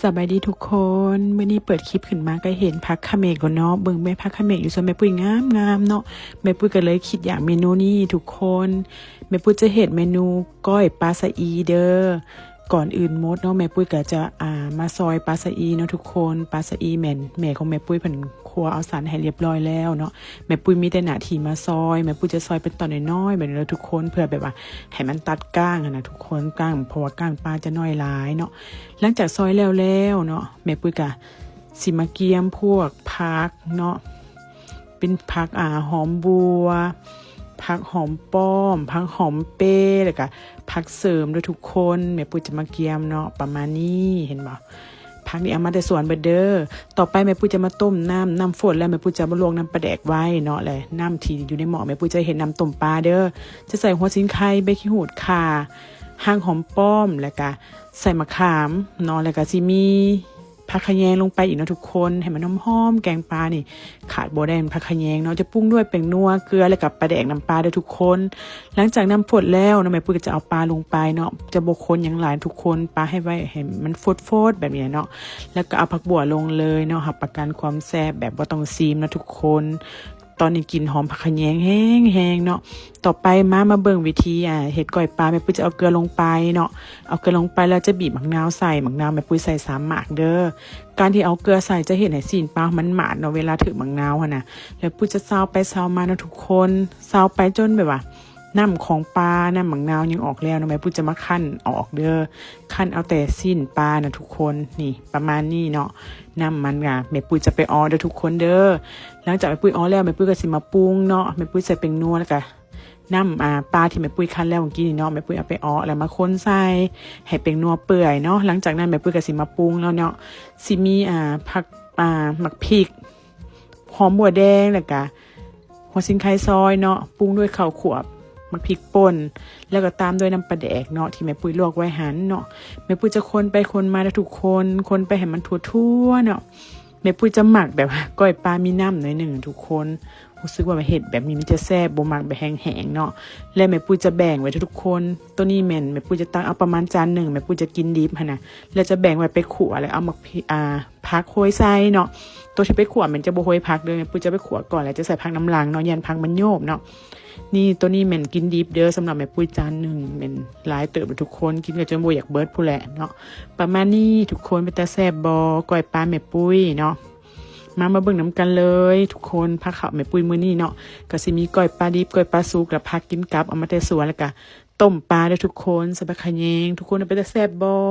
ສະບາຍດີທຸກຄົນ, ມື້ນີ້ເປີດຄລິບຂຶ້ນມາກໍເຫັນຜັກຂະເໝກແລ້ວເນາະ. ເບິ່ງແມ່ ຜັກຂະເໝກຢູ່ສວນແມ່ປຸ້ຍງາມໆເນາະ. ແມ່ປຸ້ຍກໍເລີຍຄິດຢາກເມນູນີ້ທຸກຄົນ. ແມ່ປຸ້ຍຈະເຮັດເມນູກ້ອຍປາສະອີເດີ. ກ່ອນອື່ນໝົດເນາະ ແມ່ປຸ້ຍກໍຈະ ອ່າ ມາຊອຍປາສະອີເນາະທຸກຄົນ. ປາສະອີແມ່ນແມ່ຂອງແມ່ປຸ້ຍເພິ່ນຄົວເອົາສັນໃຫ້ລຽບຮ້ອຍແລ້ວເນາະ. ແມ່ປຸ້ຍມີແຕ່ໜ້າທີ່ມາຊອຍ, ແມ່ປຸ້ຍຈະຊອຍເປັນຕອນນ້ອຍໆແບບນີ້ເນາະທຸກຄົນ, ເພື່ອແບບວ່າໃຫ້ມັນຕັດກ້າງຫັ້ນນະທຸກຄົນ, ກ້າງ ເພາະວ່າກ້າງປາຈະນ້ອຍຫຼາຍເນາະ. ຫຼັງຈາກຊອຍແລ້ວແລ້ວເນາະ ແມ່ປຸ້ຍກະຊິມາກຽມພວກຜັກເນາະ, ເປັນຜັກ ອ່າ ຫອມບົ່ວ, ຜັກຫອມປ້ອມ, ຜັກຫອມເປ, ແລ້ວກະຜັກເສີມເດີທຸກຄົນ. ແມ່ປຸ້ຍຈະມາກຽມເນາະ ປະມານນີ້ ເຫັນບໍ່? ຜັກນີ້ເອົາມາແຕ່ສວນເບິດເດີ. ຕໍ່ໄປແມ່ປຸ້ຍຈະມາຕົ້ມນ້ຳ, ນ້ຳຟົດແລ້ວແມ່ປຸ້ຍຈະມາລວກນ້ຳປາແດກໄວ້ເນາະ, ແລະ ນ້ຳທີ່ຢູ່ໃນໝໍ້ແມ່ປຸ້ຍຈະເຮັດນ້ຳຕົ້ມປາເດີ. ຈະໃສ່ຫົວສີໄຄ, ໃບຂີ້ຫູດຂ່າ, ຮາກຫອມປ້ອມ, ແລ້ວກະໃສ່ໝາກຂາມເນາະ, ແລ້ວກະຊິມີຜັກຂະແຍງລົງໄປອີກເນາະທຸກຄົນ. ໃຫ້ມັນຫອມໆ ແກງປານີ້ຂາດບໍ່ໄດ້ແມ່ນຜັກຂະແຍງເນາະ. ຈະປຸງດ້ວຍແປ້ງນົວ, ເກືອ ແລ້ວກະປາແດກນ້ຳປາເດີທຸກຄົນ. ຫຼັງຈາກນ້ຳຟົດແລ້ວເນາະ ແມ່ປຸ້ຍກໍຈະເອົາປາລົງໄປເນາະ, ຈະບໍ່ຄົນຫຍັງຫຼາຍທຸກຄົນ, ປາໃຫ້ໄວ້ໃຫ້ມັນຟົດໆແບບນີ້ເນາະ. ແລ້ວກໍເອົາຜັກບົວລົງເລີຍເນາະ, ຮັບປະກັນຄວາມແຊບແບບບໍ່ຕ້ອງຊີມເນາະທຸກຄົນ. ຕອນນີ້ກິ່ນຫອມຜັກຂະແຍງແຮງໆເນາະ. ຕໍ່ໄປມາ ມາເບິ່ງວິທີ ອ່າ ເຮັດກ້ອຍປາ. ແມ່ປຸ້ຍຈະເອົາເກືອລົງໄປເນາະ, ເອົາເກືອລົງໄປແລ້ວຈະບີບໝາກນາວໃສ່. ໝາກນາວແມ່ປຸ້ຍໃສ່ສາມໝາກເດີ. ການທີ່ເອົາເກືອໃສ່ຈະເຮັດໃຫ້ຊີ້ນປາມັນໝາດເນາະ ເວລາຖືກໝາກນາວຫັ້ນນະ. ແລ້ວປຸ້ຍຈະຊາວໄປຊາວມາເນາະທຸກຄົນ, ຊາວໄປຈົນແບບວ່າ ນ້ຳຂອງປາ ນ້ຳໝາກນາວຍັງອອກແລ້ວເນາະ, ແມ່ປຸ້ຍຈະມາຄັ້ນອອກເດີ. ຄັ້ນເອົາແຕ່ຊີ້ນປານະທຸກຄົນ. ນີ້ ປະມານນີ້ເນາະ. ນ້ຳມັນກະແມ່ປຸ້ຍຈະໄປເອາະເດີທຸກຄົນເດີ. ຫຼັງຈາກແມ່ປຸ້ຍເອາະແລ້ວ ແມ່ປຸ້ຍກໍຊິມາປຸງເນາະ. ແມ່ປຸ້ຍໃສ່ແປ້ງນົວ ແລ້ວກະນ້ຳ ອ່າ ປາທີ່ແມ່ປຸ້ຍຄັ້ນແລ້ວເມື່ອກີ້ນີ້ເນາະ, ແມ່ປຸ້ຍເອົາໄປເອາະ ແລ້ວມາຄົນໃສ່ໃຫ້ແປ້ງນົວເປື່ອຍເນາະ. ຫຼັງຈາກນັ້ນແມ່ປຸ້ຍກໍຊິມາປຸງແລ້ວເນາະ. ຊິມີ ອ່າ ຜັກ ອ່າ ໝາກພິກ, ຫອມບົວແດງ, ແລ້ວກະ ຫົວສີໄຄຊອຍເນາະ, ປຸງດ້ວຍເຂົ້າຂົ້ວ, ໝາກພິກປົ່ນ, ແລ້ວກໍຕາມດ້ວຍນ້ຳປາແດກເນາະ ທີ່ແມ່ປຸ້ຍລວກໄວ້ຫັ້ນເນາະ. ແມ່ປຸ້ຍຈະຄົນໄປຄົນມາເດີທຸກຄົນ, ຄົນໄປໃຫ້ມັນທົ່ວໆເນາະ. ແມ່ປຸ້ຍຈະມັກແບບວ່າກ້ອຍປາມີນ້ຳໜ້ອຍໜຶ່ງທຸກຄົນ, ຮູ້ສຶກວ່າເຮັດແບບນີ້ມັນຈະແຊບ, ບໍ່ມັກແບບແຫ້ງໆເນາະ. ແລະ ແມ່ປຸ້ຍຈະແບ່ງໄວ້ທຸກໆຄົນ. ໂຕນີ້ແມ່ນແມ່ປຸ້ຍຈະຕັກເອົາປະມານຈານໜຶ່ງ, ແມ່ປຸ້ຍຈະກິນດິບຫັ້ນນະ, ແລ້ວຈະແບ່ງໄວ້ໄປຂົ້ວ ແລ້ວເອົາໝາກພິ ອ່າ ຜັກໂຮຍໃສ່ເນາະ. ໂຕທີ່ໄປຂົ້ວແມ່ນຈະບໍ່ໂຮຍຜັກເດີ, ແມ່ປຸ້ຍຈະໄປຂົ້ວກ່ອນ ແລ້ວຈະໃສ່ຜັກນຳຫຼັງເນາະ, ຢ້ານຜັກມັນໂຍບເນາະ. ນີ້ ໂຕນີ້ແມ່ນກິນດິບເດີ, ສຳລັບແມ່ປຸ້ຍຈານໜຶ່ງແມ່ນຫຼາຍເຕີບເດີທຸກຄົນ, ກິນກໍຈົນບໍ່ຢາກເບິດພຸ້ນແຫຼະເນາະ. ປະມານນີ້ທຸກຄົນ, ເປັນຕາແຊບບໍ່ ກ້ອຍປາແມ່ປຸ້ຍເນາະ? ມາ ມາເບິ່ງນຳກັນເລີຍທຸກຄົນ. ພາເຂົ້າແມ່ປຸ້ຍມື້ນີ້ເນາະ ກໍຊິມີກ້ອຍປາດິບ, ກ້ອຍປາສຸກ ແລ້ວຜັກກິນກັບເອົາມາແຕ່ສວນ, ແລ້ວກໍຕົ້ມປາເດີທຸກຄົນ, ໃສ່ຜັກຂະແຍງ. ທຸກຄົນ, ເປັນຕາແຊບບໍ່?